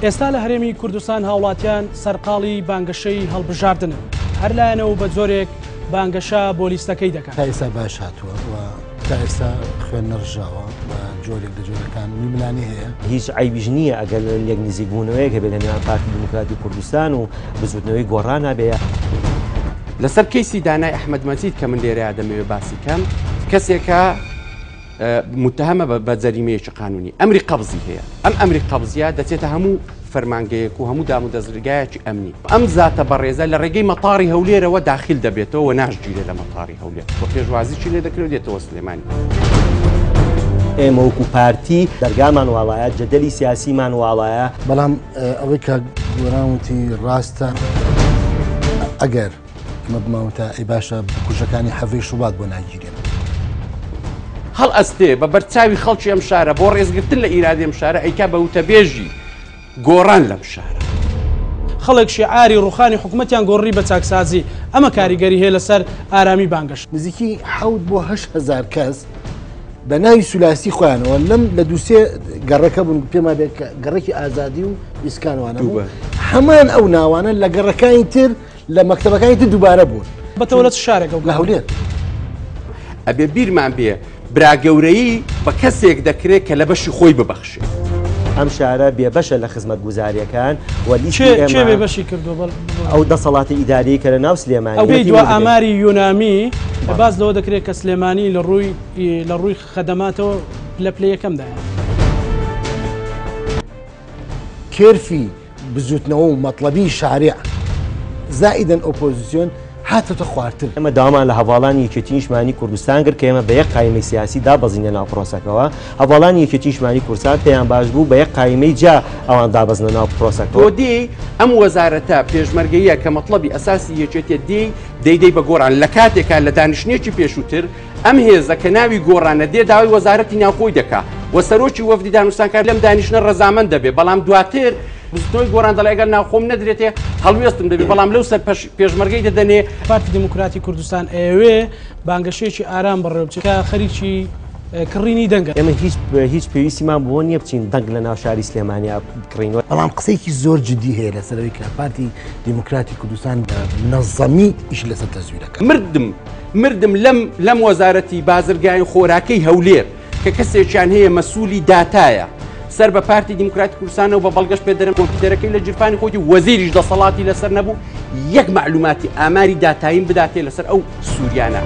ئێستا لە هەرێمی کوردستان هاوڵاتیان سەرقاڵی بانگەشەی هەڵبژاردنن، هەر لایەنە و بە جۆرێک بانگەشە بۆ لیستەکەی دەکات. تا ئێستا باش هاتووە و تا ئێستا خوێن نەڕژاوە بە جۆرێک لە جۆرەکان ململانێ هەیە. هیچ عەیبیش نییە ئەگەر لێک نزیکبوونەوەیەک هەبێت لە نێوان پارتی دیموکراتی کوردستان و بزووتنەوەی گۆڕان هەبێ. لەسەر کەیسی دانای ئەحمەد مەجید کە من لێرەیا دەمەوێ باسی کەم، کەسێکە متهمە بە جەریمەیەکی قانونی، ئەمری قەبزی هەیە، ئەم ئەمری قەبزیە دەچێتە هەموو فەرمانگەیەک و هەموو دام و دەزگایەکی ئەمنی. ئەم زاتە بەڕێزە لە ڕێگەی مەتاڕی هەولێرەوە داخل دەبێتەوە و ناشگیرێ لە مەتاڕی هەولێر و پێشوازیی لێ دەکرێت و دێتەوە سلێمانی. ئێمە وەکو پارتی دەرگامان واڵایە، جەدەلی سیاسیمان واڵایە. بەڵام ئەوەی کاک گۆران وتی ڕاستە، ئەگەر ئەمە بماوتە ئەی باشە بکوژەکانی حەڤەی شوبات بۆ ناگیرێن؟ هەڵئەستێ بە بەرچاوی خەڵکی ئەم شارە بۆ ڕێزگرتن لە ئیرادەی ئەم شارە ئەیکا بە وتەبێژی گۆڕان لەم شارە. خەڵک شیعاری ڕوخانی حکومەتیان گۆڕی بە چاکسازی، ئەمە کاریگەری هەیە لەسەر ئارامی بانگەشە. نزیکی 7 بۆ 8 هەزار کەس بە ناوی سولاسی خۆیانەوە لەم لە دووسێ گەڕەکە بوون، پێما بێت کە گەڕەکی ئازادی و ئیسکانوانە بوو، هەمان ئەو ناوانە لە گەڕەکانی تر لە مەکتەبەکانی تر دووبارە بوون. بەتەوە لە چ شارێکە؟ لە هەولێر. ئەبێ بیرمان بێ برا گەورەیی بە کەسێک دەکرێت کە لە بەشی خۆی ببەخشێ. ئەم شارە بێبەشە لە خزمەتگوزارییەکان و لیستی کێ ئێمە بێبەشی کردووە؟ ئەو دەسەڵاتی ئیداری کە لە ناو سلێمانی ئەو دوا ئاماری یونامی باس لەوە دەکرێت کە سلێمانی لە ڕووی خەدەماتەوە لە پلەی یەکەمدایە. کێرفی بزوتنەوە و مەطلبی شارع زائیدەن ئۆپۆزیسیۆن هاتەتە خوارتر. ئێمە داوامان لە هەڤاڵانی یەکێتی نیشتمانی کوردستان کرد کە ئێمە بە یەک قایمەی سیاسی دابەزینە ناو پرۆسەکەوە. هەڤاڵانی یەکێتی نیشتمانی کوردستان پێیان باش بوو بە یەک قایمەی جیا ئەوان دابەزنە ناو پرۆسەکەوە. تۆ دێی ئەم وەزارەتە پێشمەرگەیە کە مەطلبی ئەساسی یەکێتیە دێی دەیدەی بە گۆڕان، لە کاتێکا لە دانیشتنێکی پێشووتر ئەم هێزە کە ناوی گۆڕانە دێ داوای وەزارەتی ناوخۆی دەکا و سەرۆکی وەفدی دانوستانکار لەم دانیشتنە ڕەزامەند دەبێ، بەڵام دواتر بزوتنەوەی گۆڕان دەڵێ ئەگەر ناوخۆم نەدرێتێ هەڵوێستم دەبێ، بەڵام لەو سەر پێشمەرگەی دەدەنێ. پارتی دیموکراتی کوردستان ئەیەوێ بانگەشەیەکی ئارام بەڕێوە بچێت کە خەریکی کڕینی دەنگە. ئێمە هیچ پێویستیمان بۆ نییە بچین دەنگ لە ناو شاری سلێمانیا بکڕینەوە. بەڵام قسەیەکی زۆر جدی هەیە لەسەرەوەی کە پارتی دیموکراتی کوردستان بە منەظەمی ئیش لەسەر تەزویرەکە. مردم مردم لەم وەزارەتی بازرگانی خۆراکەی هەولێر کە کەسێکیان هەیە مەسوولی داتایە سەر بە پارتی دیموکراتی کوردستانە و بە بەڵگەش پێ دەرم کۆمپیوتەرەکەی لە جیرفانی خۆی وەزیریش دەسەڵاتی لەسەر نەبوو یەک معلوماتی ئاماری داتاییم بداتێ لەسەر ئەو سووریانە.